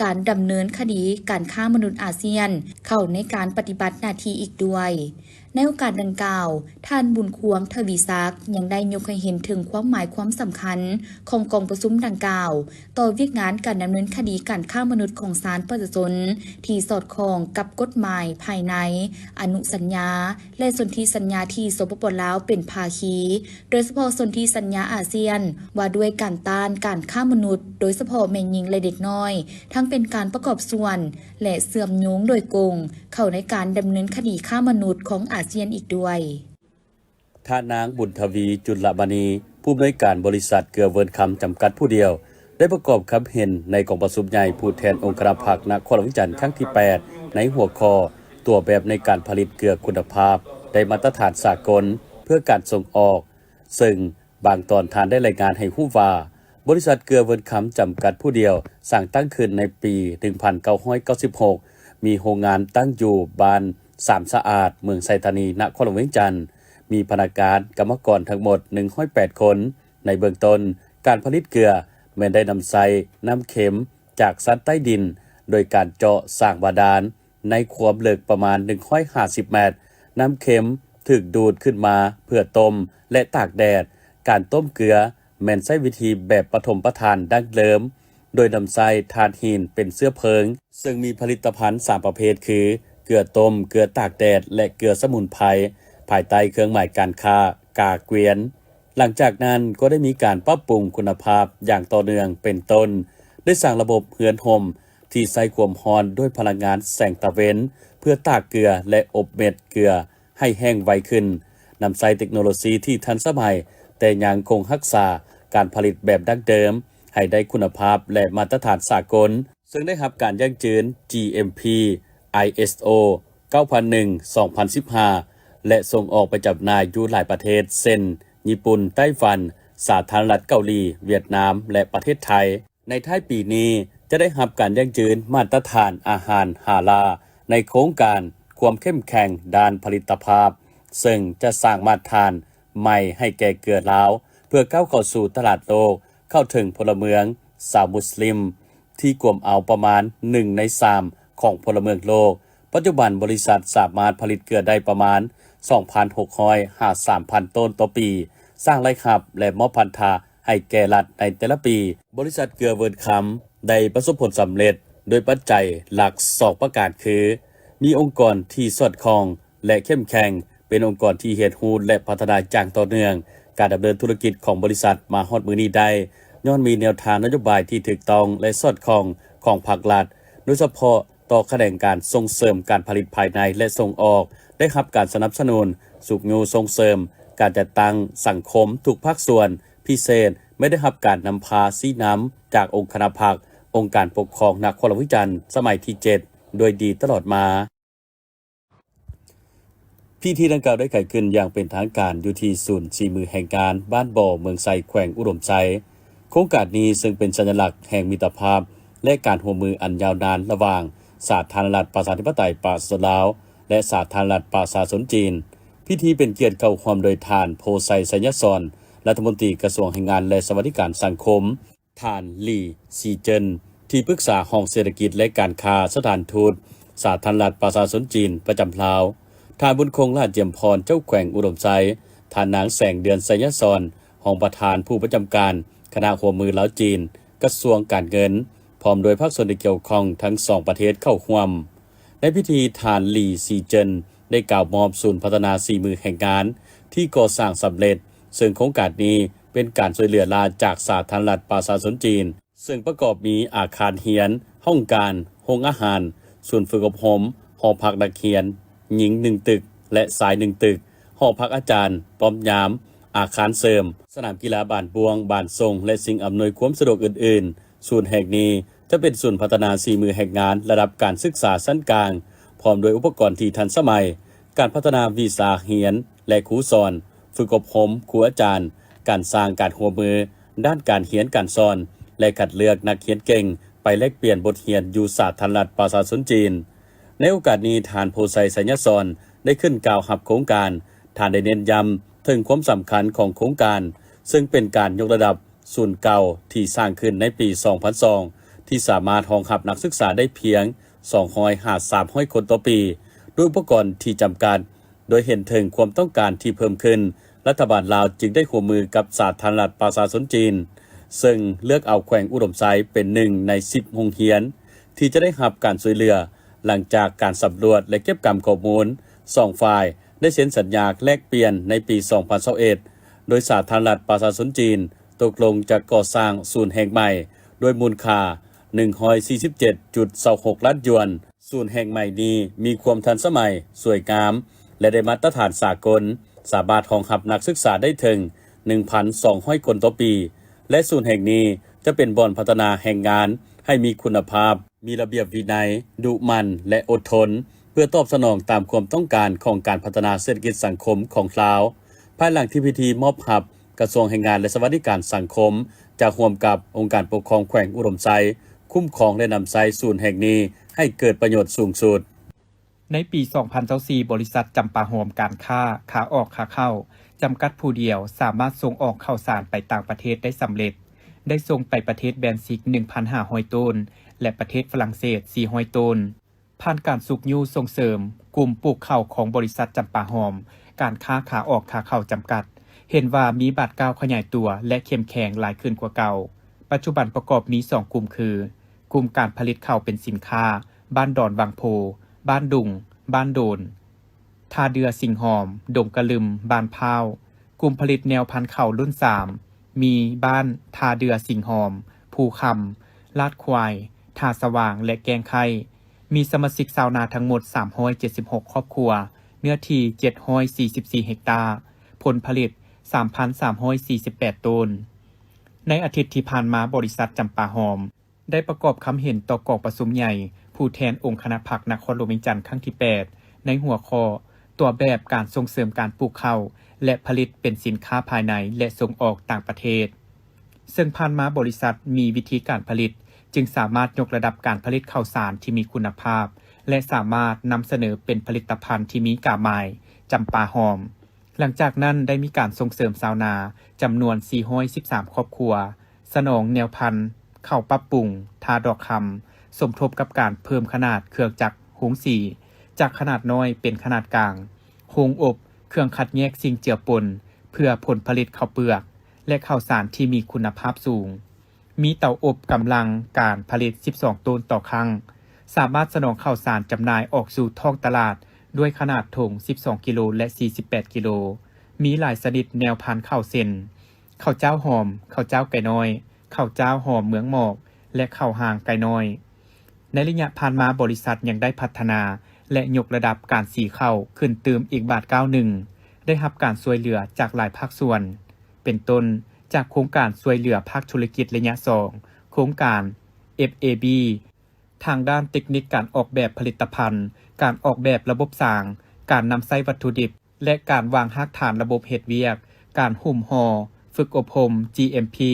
ການດຳເນີນຄະດີການຄ້າມະນຸດອາຊຽນ ເຂົ້າໃນການປະຕິບັດໜ້າທີ່ອີກດ້ວຍ. ໃນໂອກາດດັ່ງກ່າວ, ທ່ານ ບຸນຄວາງ ທະວີສັກ ຍັງໄດ້ຍົກໃຫ້ເຫັນເຖິງຄວາມໝາຍຄວາມສຳຄັນຂອງກອງປະຊຸມດັ່ງກ່າວ ຕໍ່ວຽກງານການດຳເນີນຄະດີການຄ້າມະນຸດຂອງສານປະຊາຊົນ ທີ່ສອດຄ່ອງກັບກົດໝາຍພາຍໃນ, ອະນຸສັນຍາ ແລະ ສົນທິສັນຍາທີ່ ສປປ ລາວ ເປັນພາຄີ, ໂດຍສະເພາະສົນທິສັນຍາອາຊຽນວ່າດ້ວຍການຕ້ານການຄ້າມະນຸດ, ໂດຍສະເພາະແມ່ຍິງ ແລະ ເດັກນ້ອຍ, ທັງເປັນການປະກອບສ່ວນ ແລະ ເຊື່ອມໂຍງໂດຍກົງເຂົ້າໃນການດຳເນີນຄະດີຄ້າມະນຸດຂອງອາຊຽນອີກດ້ວຍ. ທ່ານນາງ ບຸນທະວີ ຈຸນລະມະນີ ຜູ້ອຳນວຍການບໍລິສັດເກືອເວີນຄຳຈຳກັດຜູ້ດຽວ ໄດ້ປະກອບຄຳເຫັນໃນກອງປະຊຸມໃຫຍ່ຜູ້ແທນອົງຄະນະພັກນະຄອນຫຼວງວຽງຈັນຄັ້ງທີແປດ ໃນຫົວຂໍ້ ຕົວແບບໃນການຜະລິດເກືອຄຸນນະພາບໄດ້ມາດຕະຖານສາກົນເພື່ອການສົ່ງອອກ, ເຊິ່ງບາງຕອນທ່ານໄດ້ລາຍງານໃຫ້ຮູ້ວ່າ ບໍລິສັດເກືອເວີນຄຳຈຳກັດຜູ້ດຽວສ້າງຕັ້ງຂຶ້ນໃນປີໜຶ່ງພັນເກົ້າຮ້ອຍເກົ້າສິບຫົກ, ມີໂຮງງານຕັ້ງຢູ່ບ້ານສາມສະອາດ, ເມືອງໄຊທານີ, ນະຄອນຫຼວງວຽງຈັນ, ມີພະນັກງານກຳມະກອນທັງໝົດໜຶ່ງຮ້ອຍແປດຄົນ. ໃນເບື້ອງຕົ້ນ, ການຜະລິດເກືອແມ່ນໄດ້ນຳໃຊ້ນ້ຳເຄັມຈາກຊັ້ນໃຕ້ດິນ ໂດຍການເຈາະສ້າງບາດານໃນຄວາມເລິກປະມານໜຶ່ງຮ້ອຍຫ້າສິບແມັດ. ນ້ຳເຄັມຖືກດູດຂຶ້ນມາເພື່ອຕົ້ມ ແລະ ຕາກແດດ. ການຕົ້ມເກືອແມ່ນໃຊ້ວິທີແບບປະຖົມປະຖານດັ້ງເດີມ, ໂດຍນຳໃຊ້ຖ່ານຫີນເປັນເຊື້ອເພີງ, ເຊິ່ງມີຜະລິດຕະພັນສາມປະເພດຄື ເກືອຕົ້ມ, ເກືອຕາກແດດ ແລະ ເກືອສະໝຸນໄພ, ພາຍໃຕ້ເຄື່ອງໝາຍການຄ້າ ກາກວຽນ. ຫຼັງຈາກນັ້ນກໍໄດ້ມີການປັບປຸງຄຸນນະພາບຢ່າງຕໍ່ເນື່ອງ, ເປັນຕົ້ນ ໄດ້ສ້າງລະບົບເຮືອນຮົ່ມທີ່ໃຊ້ຄວາມຮ້ອນດ້ວຍພະລັງງານແສງຕາເວັນ ເພື່ອຕາກເກືອ ແລະ ອົບເມັດເກືອໃຫ້ແຫ້ງໄວຂຶ້ນ, ນຳໃຊ້ເຕັກໂນໂລຊີທີ່ທັນສະໄໝ, ແຕ່ຍັງຄົງຮັກສາການຜະລິດແບບດັ້ງເດີມໃຫ້ໄດ້ຄຸນນະພາບ ແລະ ມາດຕະຖານສາກົນ, ເຊິ່ງໄດ້ຮັບການຢັ້ງຢືນ ຈີເອັມພີ ໄອເອສໂອ ເກົ້າພັນໜຶ່ງ ສອງພັນສິບຫ້າ ແລະ ສົ່ງອອກໄປຈຳໜ່າຍຢູ່ຫຼາຍປະເທດ ເຊັ່ນ ຍີ່ປຸ່ນ, ໄຕ້ຫວັນ, ສາທາລະນະລັດເກົາຫຼີ, ຫວຽດນາມ ແລະ ປະເທດໄທ. ໃນທ້າຍປີນີ້ຈະໄດ້ຮັບການຢັ້ງຢືນມາດຕະຖານອາຫານຫ້າລາ ໃນໂຄງການຄວາມເຂັ້ມແຂງດ້ານຜະລິດຕະພາບ, ເຊິ່ງຈະສ້າງມາດຖານໃໝ່ໃຫ້ແກ່ເກືອລາວ ເພື່ອກ້າວເຂົ້າສູ່ຕະຫຼາດໂລກ, ເຂົ້າເຖິງພົນລະເມືອງຊາວມຸດສະລິມ ທີ່ກວມເອົາປະມານໜຶ່ງໃນສາມຂອງພົນລະເມືອງໂລກ. ປັດຈຸບັນບໍລິສັດສາມາດຜະລິດເກືອໄດ້ປະມານສອງພັນຫົກຮ້ອຍຫາສາມພັນໂຕນຕໍ່ປີ, ສ້າງລາຍຮັບ ແລະ ມອບພັນທະໃຫ້ແກ່ລັດໃນແຕ່ລະປີ. ບໍລິສັດເກືອເວີນຄຳໄດ້ປະສົບຜົນສຳເລັດດ້ວຍປັດໄຈຫຼັກສອງປະການຄື ມີອົງກອນທີ່ສອດຄ່ອງ ແລະ ເຂັ້ມແຂງ, ເປັນອົງກອນທີ່ຮຽນຮູ້ ແລະ ພັດທະນາຢ່າງຕໍ່ເນື່ອງ. ການດຳເນີນທຸລະກິດຂອງບໍລິສັດມາຮອດມື້ນີ້ໄດ້ ຍ້ອນມີແນວທາງນະໂຍບາຍທີ່ຖືກຕ້ອງ ແລະ ສອດຄ່ອງຂອງພາກລັດ, ໂດຍສະເພາະຕໍ່ຂະແໜງການສົ່ງເສີມການຜະລິດພາຍໃນ ແລະ ສົ່ງອອກ, ໄດ້ຮັບການສະໜັບສະໜູນຊຸກຍູ້ສົ່ງເສີມການຈັດຕັ້ງສັງຄົມທຸກພາກສ່ວນ, ພິເສດແມ່ນໄດ້ຮັບການນຳພາຊີ້ນຳຈາກອົງຄະນະພັກ, ອົງການປົກຄອງນະຄອນຫຼວງວຽງຈັນສະໄໝທີເຈັດ ດ້ວຍດີຕະຫຼອດມາ. ພິທີດັ່ງກ່າວໄດ້ໄຂຂຶ້ນຢ່າງເປັນທາງການຢູ່ທີ່ສູນສີມືແຮງງານບ້ານບໍ່ ເມືອງໄຊ ແຂວງອຸດົມໄຊ. ໂຄງການນີ້ເຊິ່ງເປັນສັນຍະລັກແຫ່ງມິດຕະພາບ ແລະ ການຮ່ວມມືອັນຍາວນານລະຫວ່າງສາທາລະນະລັດປະຊາທິປະໄຕປະຊາຊົນລາວ ແລະ ສາທາລະນະລັດປະຊາຊົນຈີນ. ພິທີເປັນກຽດເຂົ້າຮ່ວມໂດຍທ່ານ ໂພໄຊ ໄຊຍະສອນ ລັດຖະມົນຕີກະຊວງແຮງງານ ແລະ ສະຫວັດດີການສັງຄົມ, ທ່ານ ຫຼີ ຊີເຈິນ ທີ່ປຶກສາຫ້ອງເສດຖະກິດ ແລະ ການຄ້າສະຖານທູດສາທາລະນະລັດປະຊາຊົນຈີນປະຈຳລາວ, ທ່ານ ບຸນຄົງ ຫຼ້າຈຽມພອນ ເຈົ້າແຂວງອຸດົມໄຊ, ທ່ານນາງ ແສງເດືອນ ໄຊຍະສອນ ຮອງປະທານຜູ້ປະຈຳການຄະນະຮ່ວມມືລາວ-ຈີນ ກະຊວງການເງິນ ພ້ອມດ້ວຍພາກສ່ວນທີ່ກ່ຽວຂ້ອງທັງສອງປະເທດເຂົ້າຮ່ວມ. ໃນພິທີ ທ່ານ ຫຼີ ຊີເຈິນ ໄດ້ກ່າວມອບສູນພັດທະນາສີມືແຮງງານທີ່ກໍ່ສ້າງສຳເລັດ, ເຊິ່ງໂຄງການນີ້ເປັນການຊ່ວຍເຫຼືອລ້າຈາກສາທາລະນະລັດປະຊາຊົນຈີນ, ເຊິ່ງປະກອບມີອາຄານຮຽນ, ຫ້ອງການ, ໂຮງອາຫານ, ສູນຝຶກອົບຮົມ, ຫໍພັກນັກຮຽນຍິງໜຶ່ງຕຶກ ແລະ ຊາຍໜຶ່ງຕຶກ, ຫໍພັກອາຈານ, ປ້ອມຍາມ, ອາຄານເສີມ, ສະໜາມກິລາບານບ້ວງ, ບານສົ່ງ ແລະ ສິ່ງອຳນວຍຄວາມສະດວກອື່ນໆ. ສູນແຫ່ງນີ້ຈະເປັນສູນພັດທະນາສີມືແຮງງານລະດັບການສຶກສາຊັ້ນກາງ, ພ້ອມດ້ວຍອຸປະກອນທີ່ທັນສະໄໝ, ການພັດທະນາວິຊາຮຽນ ແລະ ຄູສອນ, ຝຶກອົບຮົມຄູອາຈານ, ການສ້າງການຮ່ວມມືດ້ານການຮຽນການສອນ ແລະ ຄັດເລືອກນັກຮຽນເກັ່ງໄປແລກປ່ຽນບົດຮຽນຢູ່ສາທາລະນະລັດປະຊາຊົນຈີນ. ໃນໂອກາດນີ້, ທ່ານ ໂພໄຊ ໄຊຍະສອນ ໄດ້ຂຶ້ນກ່າວຮັບໂຄງການ. ທ່ານໄດ້ເນັ້ນຢ້ຳເຖິງຄວາມສຳຄັນຂອງໂຄງການ, ເຊິ່ງເປັນການຍົກລະດັບ ສູນເກົ່າທີ່ສ້າງຂຶ້ນໃນປີສອງພັນສອງ ທີ່ສາມາດຮອງຮັບນັກສຶກສາໄດ້ພຽງສອງຮ້ອຍຫາສາມຮ້ອຍຄົນຕໍ່ປີ ດ້ວຍອຸປະກອນທີ່ຈຳກັດ. ໂດຍເຫັນເຖິງຄວາມຕ້ອງການທີ່ເພີ່ມຂຶ້ນ, ລັດຖະບານລາວຈຶ່ງໄດ້ຮ່ວມມືກັບສາທາລະນະລັດປະຊາຊົນຈີນ, ເຊິ່ງເລືອກເອົາແຂວງອຸດົມໄຊເປັນໜຶ່ງໃນສິບໂຮງຮຽນທີ່ຈະໄດ້ຮັບການຊ່ວຍເຫຼືອ. ຫຼັງຈາກການສຳຫຼວດ ແລະ ເກັບກຳຂໍ້ມູນ, ສອງຝ່າຍໄດ້ເຊັນສັນຍາແລກປ່ຽນໃນປີສອງພັນຊາວເອັດ ໂດຍສາທາລະນະລັດປະຊາຊົນຈີນ ຕົກລົງຈະກໍ່ສ້າງສູນແຫ່ງໃໝ່ ດ້ວຍມູນຄ່າໜຶ່ງຮ້ອຍສີ່ສິບເຈັດຈຸດຊາວຫົກລ້ານຢວນ. ສູນແຫ່ງໃໝ່ນີ້ມີຄວາມທັນສະໄໝ, ສວຍງາມ ແລະ ໄດ້ມາດຕະຖານສາກົນ, ສາມາດຮອງຮັບນັກສຶກສາໄດ້ເຖິງໜຶ່ງພັນສອງຮ້ອຍຄົນຕໍ່ປີ ແລະ ສູນແຫ່ງນີ້ຈະເປັນບ່ອນພັດທະນາແຮງງານໃຫ້ມີຄຸນນະພາບ, ມີລະບຽບວິໄນ, ດຸໝັ່ນ ແລະ ອົດທົນ, ເພື່ອຕອບສະໜອງຕາມຄວາມຕ້ອງການຂອງການພັດທະນາເສດຖະກິດສັງຄົມຂອງລາວ. ພາຍຫຼັງທີ່ພິທີມອບຮັບ, ກະຊວງແຮງງານ ແລະ ສະຫວັດດີການສັງຄົມ ຈະຮ່ວມກັບອົງການປົກຄອງແຂວງອຸດົມໄຊ ຄຸ້ມຄອງ ແລະ ນຳໃຊ້ສູນແຫ່ງນີ້ໃຫ້ເກີດປະໂຫຍດສູງສຸດ. ໃນປີສອງພັນຊາວສີ່ ບໍລິສັດຈຳປາຫອມການຄ້າຂາອອກຂາເຂົ້າ ຈຳກັດຜູ້ດຽວ ສາມາດສົ່ງອອກເຂົ້າສານໄປຕ່າງປະເທດໄດ້ສຳເລັດ, ໄດ້ສົ່ງໄປປະເທດແບນຊິກໜຶ່ງພັນຫ້າຮ້ອຍໂຕນ ແລະ ປະເທດຝຣັ່ງເສດສີ່ຮ້ອຍໂຕນ. ຜ່ານການຊຸກຍູ້ສົ່ງເສີມ, ກຸ່ມປູກເຂົ້າຂອງບໍລິສັດຈຳປາຫອມ ການຄ້າຂາອອກຂາເຂົ້າຈຳກັດ ເຫັນວ່າມີບາດກ້າວຂະຫຍາຍຕົວ ແລະ ເຂັ້ມແຂງຫຼາຍຂຶ້ນກວ່າເກົ່າ. ປັດຈຸບັນປະກອບມີສອງກຸ່ມຄື ກຸ່ມການຜະລິດເຂົ້າເປັນສິນຄ້າ ບ້ານດອນວັງໂພ, ບ້ານດຸງ, ບ້ານໂດນ, ທ່າເດື່ອສິງຫອມ, ດົງກະລຶມ, ບ້ານພ້າວ. ກຸ່ມຜະລິດແນວພັນເຂົ້າລຸ້ນສາມ ມີບ້ານທ່າເດື່ອສິງຫອມ, ພູຄຳ, ລາດຄວາຍ, ທ່າສະຫວ່າງ ແລະ ແກ້ງໄຄ້. ມີສະມາຊິກຊາວນາທັງໝົດສາມຮ້ອຍເຈັດສິບຫົກຄອບຄົວ, ເນື້ອທີ່ເຈັດຮ້ອຍສີ່ສິບສີ່ເຮັກຕາ, ຜົນຜະລິດສາມພັນສາມຮ້ອຍສີ່ສິບແປດໂຕນ. ໃນອາທິດທີ່ຜ່ານມາ, ບໍລິສັດຈຳປາຫອມ ໄດ້ປະກອບຄຳເຫັນຕໍ່ກອງປະຊຸມໃຫຍ່ຜູ້ແທນອົງຄະນະພັກນະຄອນຫຼວງວຽງຈັນຄັ້ງທີແປດ ໃນຫົວຂໍ້ຕົວແບບການສົ່ງເສີມການປູກເຂົ້າ ແລະ ຜະລິດເປັນສິນຄ້າພາຍໃນ ແລະ ສົ່ງອອກຕ່າງປະເທດ. ເຊິ່ງຜ່ານມາບໍລິສັດມີວິທີການຜະລິດ ຈຶ່ງສາມາດຍົກລະດັບການຜະລິດເຂົ້າສານທີ່ມີຄຸນນະພາບ ແລະ ສາມາດນຳສະເໜີເປັນຜະລິດຕະພັນທີ່ມີກາໝາຍ ຈຳປາຫອມ. ຫຼັງຈາກນັ້ນໄດ້ມີການສົ່ງເສີມຊາວນາຈຳນວນສີ່ຮ້ອຍສິບສາມຄອບຄົວ, ສະໜອງແນວພັນເຂົ້າປັບປຸງ ທ່າດອກຄຳ, ສົມທົບກັບການເພີ່ມຂະໜາດເຄື່ອງຈັກໂຮງສີ ຈາກຂະໜາດນ້ອຍເປັນຂະໜາດກາງ, ໂຮງອົບ, ເຄື່ອງຄັດແຍກສິ່ງເຈືອປົນ ເພື່ອຜົນຜະລິດເຂົ້າເປືອກ ແລະ ເຂົ້າສານທີ່ມີຄຸນນະພາບສູງ. ມີເຕົາອົບກຳລັງການຜະລິດສິບສອງໂຕນຕໍ່ຄັ້ງ, ສາມາດສະໜອງເຂົ້າສານຈຳໜ່າຍອອກສູ່ທ້ອງຕະຫຼາດດ້ວຍຂະໜາດຖົງສິບສອງກິໂລ ແລະ ສີ່ສິບແປດກິໂລ. ມີຫຼາຍຊະນິດແນວພັນເຂົ້າເຊັ່ນ ເຂົ້າຈ້າວຫອມ, ເຂົ້າຈ້າວໄກ່ນ້ອຍ, ເຂົ້າຈ້າວຫອມເມືອງໝອກ ແລະ ເຂົ້າຮ່າງໄກ່ນ້ອຍ. ໃນໄລຍະຜ່ານມາ, ບໍລິສັດຍັງໄດ້ພັດທະນາ ແລະ ຍົກລະດັບການສີເຂົ້າຂຶ້ນຕື່ມອີກບາດກ້າວໜຶ່ງ, ໄດ້ຮັບການຊ່ວຍເຫຼືອຈາກຫຼາຍພາກສ່ວນ, ເປັນຕົ້ນ ຈາກໂຄງການຊ່ວຍເຫຼືອພາກທຸລະກິດໄລຍະສອງ, ໂຄງການ ເອັຟ ເອ ບີ ທາງດ້ານເຕັກນິກການອອກແບບຜະລິດຕະພັນ, ການອອກແບບລະບົບສາງ, ການນຳໃຊ້ວັດຖຸດິບ ແລະ ການວາງຮາກຖານລະບົບເຮັດວຽກ, ການຫຸ້ມຫໍ່, ຝຶກອົບຮົມ ຈີ ເອັມ ພີ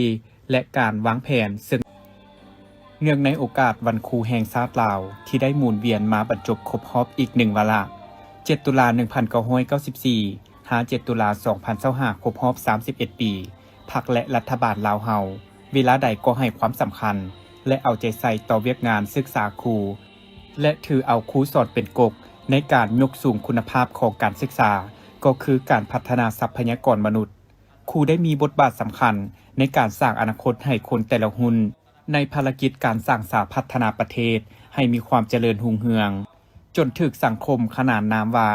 ແລະ ການວາງແຜນ, ເຊິ່ງເນື່ອງໃນໂອກາດວັນຄູແຫ່ງຊາດລາວ ທີ່ໄດ້ໝູນວຽນມາບັນຈົບຄົບຮອບອີກໜຶ່ງວາລະ, ເຈັດ ຕຸລາ ໜຶ່ງພັນເກົ້າຮ້ອຍເກົ້າສິບສີ່ ຫາ ເຈັດ ຕຸລາ ສອງພັນຊາວຫ້າ ຄົບຮອບສາມສິບເອັດປີ, ພັກ ແລະ ລັດຖະບານລາວເຮົາ ເວລາໃດກໍໃຫ້ຄວາມສຳຄັນ ແລະ ເອົາໃຈໃສ່ຕໍ່ວຽກງານສຶກສາຄູ ແລະ ຖືເອົາຄູສອນເປັນກົກໃນການຍົກສູງຄຸນນະພາບຂອງການສຶກສາ, ກໍຄືການພັດທະນາຊັບພະຍາກອນມະນຸດ. ຄູໄດ້ມີບົດບາດສຳຄັນໃນການສ້າງອະນາຄົດໃຫ້ຄົນແຕ່ລະຮຸ່ນ ໃນພາລະກິດການສ້າງສາພັດທະນາປະເທດໃຫ້ມີຄວາມຈະເລີນຮຸ່ງເຮືອງ, ຈົນຖືກສັງຄົມຂະໜານນາມວ່າ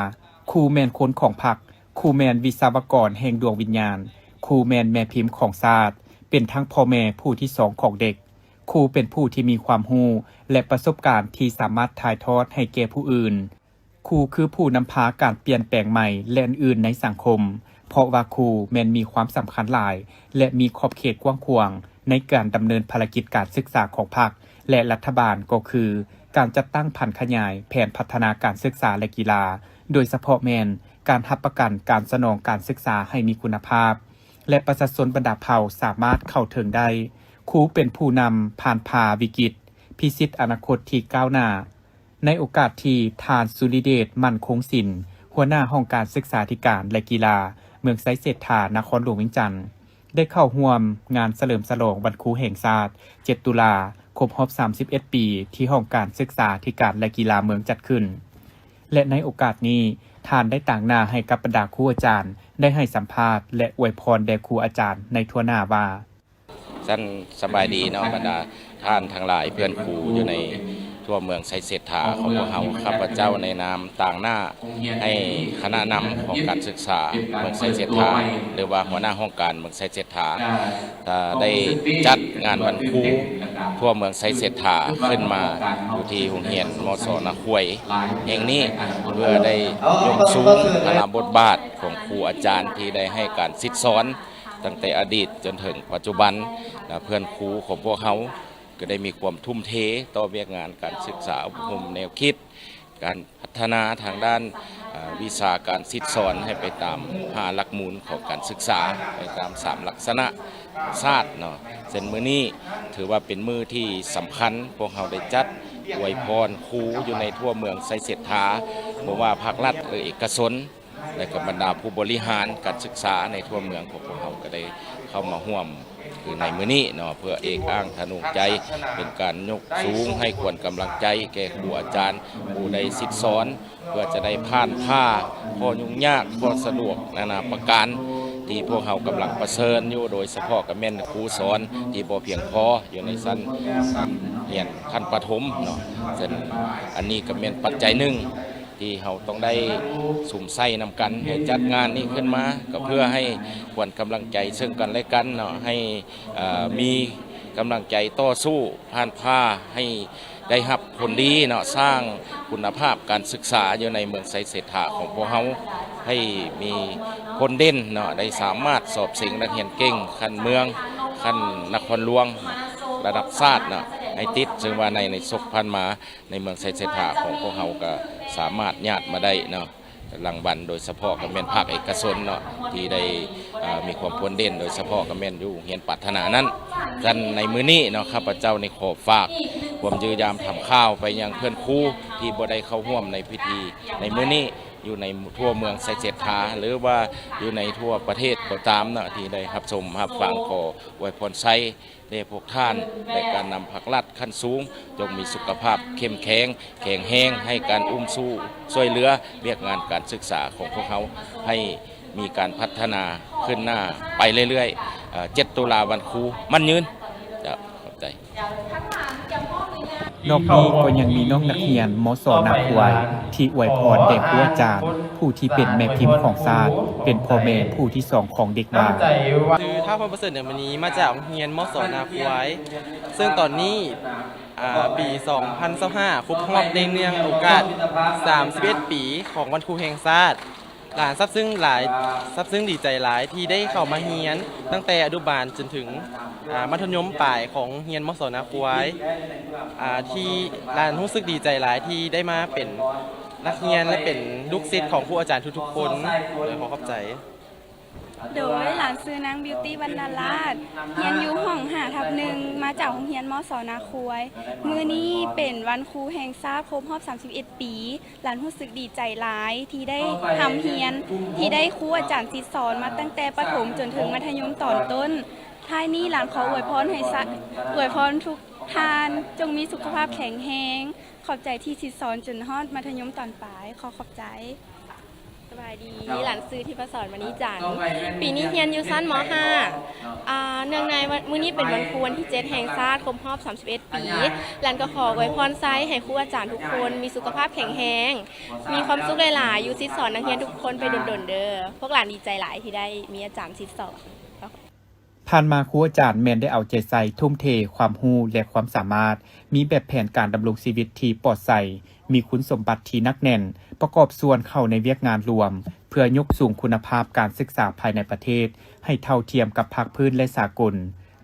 ຄູແມ່ນຄົນຂອງພັກ, ຄູແມ່ນວິສະວະກອນແຫ່ງດວງວິນຍານ, ຄູແມ່ນແມ່ພິມຂອງຊາດ, ເປັນທັງພໍ່ແມ່ຜູ້ທີສອງຂອງເດັກ. ຄູເປັນຜູ້ທີ່ມີຄວາມຮູ້ ແລະ ປະສົບການທີ່ສາມາດຖ່າຍທອດໃຫ້ແກ່ຜູ້ອື່ນ. ຄູຄືຜູ້ນຳພາການປ່ຽນແປງໃໝ່ ແລະ ອື່ນໆໃນສັງຄົມ, ເພາະວ່າຄູແມ່ນມີຄວາມສຳຄັນຫຼາຍ ແລະ ມີຂອບເຂດກວ້າງຂວາງໃນການດຳເນີນພາລະກິດການສຶກສາຂອງພັກ ແລະ ລັດຖະບານ, ກໍຄືການຈັດຕັ້ງຜັນຂະຫຍາຍແຜນພັດທະນາການສຶກສາ ແລະ ກິລາ, ໂດຍສະເພາະແມ່ນການຮັບປະກັນການສະໜອງການສຶກສາໃຫ້ມີຄຸນນະພາບ ແລະ ປະຊາຊົນບັນດາເຜົ່າສາມາດເຂົ້າເຖິງໄດ້. ຄູເປັນຜູ້ນຳຜ່ານຜ່າວິກິດ, ພິຊິດອະນາຄົດທີ່ກ້າວໜ້າ. ໃນໂອກາດທີ່ທ່ານ ສຸລິເດດ ໝັ້ນຄົງສິນ, ຫົວໜ້າຫ້ອງການສຶກສາທິການ ແລະ ກິລາ ເມືອງໄຊເສດຖາ, ນະຄອນຫຼວງວຽງຈັນ, ໄດ້ເຂົ້າຮ່ວມງານສະເຫຼີມສະຫຼອງວັນຄູແຫ່ງຊາດ ເຈັດ ຕຸລາ ຄົບຮອບສາມສິບເອັດປີ ທີ່ຫ້ອງການສຶກສາທິການ ແລະ ກິລາເມືອງຈັດຂຶ້ນ ແລະ ໃນໂອກາດນີ້ ທ່ານໄດ້ຕາງໜ້າໃຫ້ກັບບັນດາຄູອາຈານໄດ້ໃຫ້ສຳພາດ ແລະ ອວຍພອນແດ່ຄູອາຈານໃນທົ່ວໜ້າວ່າ ຊັ້ນສະບາຍດີເນາະ ບັນດາທ່ານທັງຫຼາຍ ເພື່ອນຄູຢູ່ໃນທົ່ວເມືອງໄຊເສດຖາຂອງພວກເຮົາ. ຂ້າພະເຈົ້າໃນນາມຕາງໜ້າໃຫ້ຄະນະນຳຂອງການສຶກສາເມືອງໄຊເສດຖາ ຫຼືວ່າຫົວໜ້າຫ້ອງການເມືອງໄຊເສດຖາ ໄດ້ຈັດງານວັນຄູທົ່ວເມືອງໄຊເສດຖາຂຶ້ນມາຢູ່ທີ່ໂຮງຮຽນ ມສ ນາຄວາຍແຫ່ງນີ້ ເພື່ອໄດ້ຍົກສູງພາລະບົດບາດຂອງຄູອາຈານທີ່ໄດ້ໃຫ້ການສິດສອນ ຕັ້ງແຕ່ອະດີດຈົນເຖິງປັດຈຸບັນ ແລະ ເພື່ອນຄູຂອງພວກເຮົາກໍໄດ້ມີຄວາມທຸ່ມເທຕໍ່ວຽກງານການສຶກສາອົບຮົມແນວຄິດ ການພັດທະນາທາງດ້ານ ເອີ ວິຊາການສິດສອນໃຫ້ໄປຕາມຫ້າຫຼັກມູນຂອງການສຶກສາ ໄປຕາມສາມລັກສະນະຊາດເນາະ. ເຊັ່ນມື້ນີ້ຖືວ່າເປັນມື້ທີ່ສຳຄັນ, ພວກເຮົາໄດ້ຈັດອວຍພອນຄູຢູ່ໃນທົ່ວເມືອງໄຊເສດຖາ, ບໍ່ວ່າພາກລັດ ຫຼື ເອກະຊົນ ແລະ ກໍບັນດາຜູ້ບໍລິຫານການສຶກສາໃນທົ່ວເມືອງຂອງພວກເຮົາກໍໄດ້ເຂົ້າມາຮ່ວມ ຄືໃນມື້ນີ້ເນາະ ເພື່ອເອກອ້າງທະນົງໃຈ ເປັນການຍົກສູງໃຫ້ຂວັນກຳລັງໃຈແກ່ຄູອາຈານຜູ້ໄດ້ສິດສອນ ເພື່ອຈະໄດ້ຜ່ານຜ່າຂໍ້ຫຍຸ້ງຍາກ ຂໍ້ສະດວກນານາປະການ ທີ່ພວກເຮົາກຳລັງປະເຊີນຢູ່, ໂດຍສະເພາະກໍແມ່ນຄູສອນທີ່ບໍ່ພຽງພໍຢູ່ໃນຊັ້ນຮຽນຂັ້ນປະຖົມເນາະ. ເຊິ່ງອັນນີ້ກໍແມ່ນປັດໄຈໜຶ່ງ ທີ່ເຮົາຕ້ອງໄດ້ສຸມໃສ່ນຳກັນ ໃຫ້ຈັດງານນີ້ຂຶ້ນມາ ກໍເພື່ອໃຫ້ຂວັນກຳລັງໃຈເຊິ່ງກັນແລະກັນເນາະ, ໃຫ້ ເອີ ມີກຳລັງໃຈຕໍ່ສູ້ຜ່ານຜ່າ ໃຫ້ ໄດ້ຮັບຜົນດີເນາະ, ສ້າງຄຸນນະພາບການສຶກສາຢູ່ໃນເມືອງໄຊເສດຖາຂອງພວກເຮົາໃຫ້ມີຜົນເດັ່ນເນາະ, ໄດ້ສາມາດສອບເສັງນັກຮຽນເກັ່ງຂັ້ນເມືອງ, ຂັ້ນນະຄອນຫຼວງ, ລະດັບຊາດເນາະ ໃຫ້ຕິດ. ເຊິ່ງວ່າໃນ ໃນສົກຜ່ານມາ ໃນເມືອງໄຊເສດຖາຂອງພວກເຮົາກໍສາມາດຍາດມາໄດ້ເນາະ ລາງວັນ ໂດຍສະເພາະກໍແມ່ນພາກເອກະຊົນເນາະ ທີ່ໄດ້ ເອີ ມີຄວາມພົ້ນເດັ່ນ, ໂດຍສະເພາະກໍແມ່ນຢູ່ໂຮງຮຽນປາດຖະໜານັ້ນ. ກັນໃນມື້ນີ້ເນາະ ຂ້າພະເຈົ້ານີ້ຂໍຝາກຄວາມຢ້ຽມຢາມຖາມຂ່າວໄປຍັງເພື່ອນຄູທີ່ບໍ່ໄດ້ເຂົ້າຮ່ວມໃນພິທີໃນມື້ນີ້ ຢູ່ໃນທົ່ວເມືອງໄຊເສດຖາ ຫຼືວ່າຢູ່ໃນທົ່ວປະເທດກໍຕາມເນາະ ທີ່ໄດ້ຮັບຊົມຮັບຟັງ. ຂໍອວຍພອນໄຊ ແດ່ພວກທ່ານ ແລະ ການນຳພັກລັດຂັ້ນສູງ ຈົ່ງມີສຸຂະພາບເຂັ້ມແຂງ ແຂງແຮງ ໃຫ້ການອຸ້ມຊູ່ຊ່ວຍເຫຼືອວຽກງານການສຶກສາຂອງພວກເຮົາ ໃຫ້ມີການພັດທະນາຂຶ້ນໜ້າໄປເລື້ອຍໆ. ເອີ ເຈັດ ຕຸລາ ວັນຄູ ໝັ້ນຍືນ. ເຈົ້າ ຂອບໃຈ. ນອກນີ້ກໍຍັງມີນ້ອງນັກຮຽນ ມສ ນາຄວາຍ ທີ່ອວຍພອນແດ່ຄູອາຈານ ຜູ້ທີ່ເປັນແມ່ພິມຂອງຊາດ, ເປັນພໍ່ແມ່ຜູ້ທີສອງຂອງເດັກຫຼາຍ. ຊື່ ທ້າວ ພອນປະເສີດ ເໜືອມະນີ ມາຈາກໂຮງຮຽນ ມສ ນາຄວາຍ ເຊິ່ງຕອນນີ້ ອາ ປີສອງພັນຊາວຫ້າ ຄົບຮອບໃນເນື່ອງໂອກາດສາມສິບເອັດປີຂອງວັນຄູແຫ່ງຊາດ. ຫຼານຊາບຊຶ້ງຫຼາຍ, ຊາບຊຶ້ງດີໃຈຫຼາຍທີ່ໄດ້ເຂົ້າມາຮຽນຕັ້ງແຕ່ອະນຸບານຈົນເຖິງ ອາ ມັດທະຍົມປາຍຂອງໂຮງຮຽນ ມສ ນາຄວາຍ ອາ ທີ່ຫຼານຮູ້ສຶກດີໃຈຫຼາຍທີ່ໄດ້ມາເປັນນັກຮຽນ ແລະ ເປັນລູກສິດຂອງຄູອາຈານທຸກໆຄົນ. ໂດຍ ຂໍຂອບໃຈ. ໂດຍ ຫຼານຊື່ນາງ ບິວຕີ ວັນນາລາດ ຮຽນຢູ່ຫ້ອງຫ້າທັບໜຶ່ງ ມາຈາກໂຮງຮຽນ ມສ ນາຄວາຍ. ມື້ນີ້ເປັນວັນຄູແຫ່ງຊາດຄົບຮອບສາມສິບເອັດປີ. ຫຼານຮູ້ສຶກດີໃຈຫຼາຍທີ່ໄດ້ຮ່ຳຮຽນ, ທີ່ໄດ້ຄູອາຈານສິດສອນມາຕັ້ງແຕ່ປະຖົມຈົນເຖິງມັດທະຍົມຕອນຕົ້ນ. ທ້າຍນີ້ຫຼານຂໍອວຍພອນໃຫ້ຊະ, ອວຍພອນທຸກທ່ານຈົ່ງມີສຸຂະພາບແຂງແຮງ. ຂອບໃຈທີ່ສິດສອນຈົນຮອດມັດທະຍົມຕອນປາຍ. ຂໍຂອບໃຈ. ສະບາຍດີ, ຫຼານຊື່ ທິບພະສອນ ມະນີຈັນ, ປີນີ້ຮຽນຢູ່ຊັ້ນ ມ.ຫ້າ. ອາ ເນື່ອງໃນວັນ, ມື້ນີ້ເປັນວັນຄູວັນທີເຈັດແຫ່ງຊາດ ຄົບຮອບສາມສິບເອັດປີ. ຫຼານກໍຂໍອວຍພອນໄຊໃຫ້ຄູອາຈານທຸກຄົນມີສຸຂະພາບແຂງແຮງ, ມີຄວາມສຸກຫຼາຍໆ ຢູ່ສິດສອນນັກຮຽນທຸກຄົນໄປດົນໆເດີ້. ພວກຫຼານດີໃຈຫຼາຍທີ່ໄດ້ມີອາຈານສິດສອນ. ຜ່ານມາຄູອາຈານແມ່ນໄດ້ເອົາໃຈໃສ່, ທຸ່ມເທຄວາມຮູ້ ແລະ ຄວາມສາມາດ, ມີແບບແຜນການດຳລົງຊີວິດທີ່ປອດໃສ, ມີຄຸນສົມບັດທີ່ໜັກແໜ້ນ, ປະກອບສ່ວນເຂົ້າໃນວຽກງານລວມ ເພື່ອຍົກສູງຄຸນນະພາບການສຶກສາພາຍໃນປະເທດໃຫ້ເທົ່າທຽມກັບພາກພື້ນ ແລະ ສາກົນ,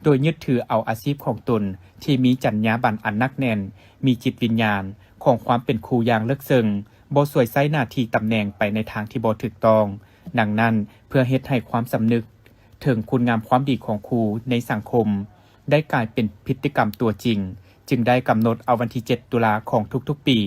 ໂດຍຍຶດຖືເອົາອາຊີບຂອງຕົນທີ່ມີຈັນຍາບັນອັນໜັກແໜ້ນ, ມີຈິດວິນຍານຂອງຄວາມເປັນຄູຢ່າງເລິກເຊິ່ງ, ບໍ່ສວຍໃຊ້ໜ້າທີ່ຕຳແໜ່ງໄປໃນທາງທີ່ບໍ່ຖືກຕ້ອງ. ດັ່ງນັ້ນ, ເພື່ອເຮັດໃຫ້ຄວາມສຳນຶກເຖິງຄຸນງາມຄວາມດີຂອງຄູໃນສັງຄົມໄດ້ກາຍເປັນພຶດຕິກຳຕົວຈິງ, ຈຶ່ງໄດ້ກຳນົດເອົາວັນທີເຈັດ ຕຸລາຂອງທຸກໆປີ